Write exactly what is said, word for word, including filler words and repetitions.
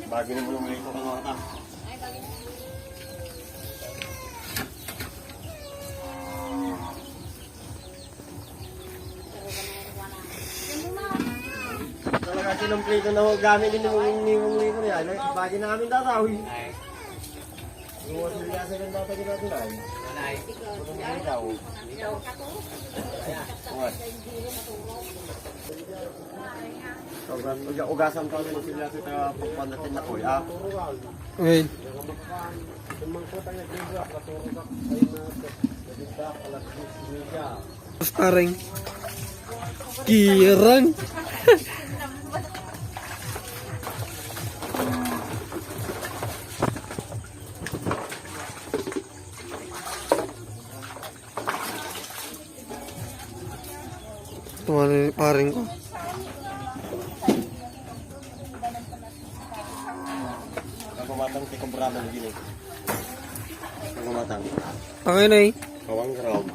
Bagay na mo nung ito ka mga ta. Talaga, kinumpleto na ho gamit ni Mong, ni Mong Rico niya. Bagay na kami tatawi. Iwas mo niya sa ganda pa gina-, gina-, ay. Ikaw. What? Ugas-, ugas-, ugasan ko ang sila sa pagpanatin na ko, ha? Okay. Parang kirang. Tumali ni pareng ko. Ang pamatang ti kabrada na gini. Ang pamatang. Ang ina eh. Kawang ground.